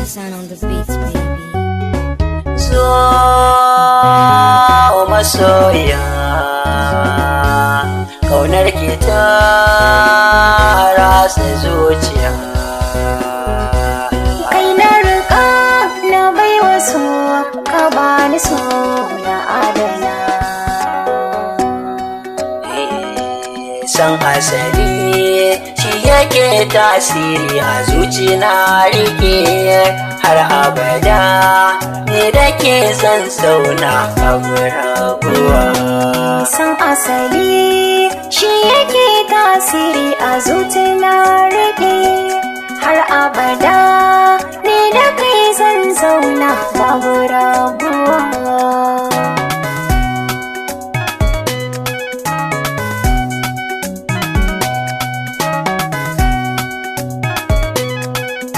Hassan on the beats, baby. Zo masoya, kaunar ki ta ratsa zuciya. Kai na riƙa na baiwa so, ka bani so na adana. San asali shi yake tasiri a zuci, na rike har abada, ni da ke zan zauna abu rabuwa. San asali shi yake tasiri a zuci, na riƙe har abada, ni da kai zan zauna babu rabuwa.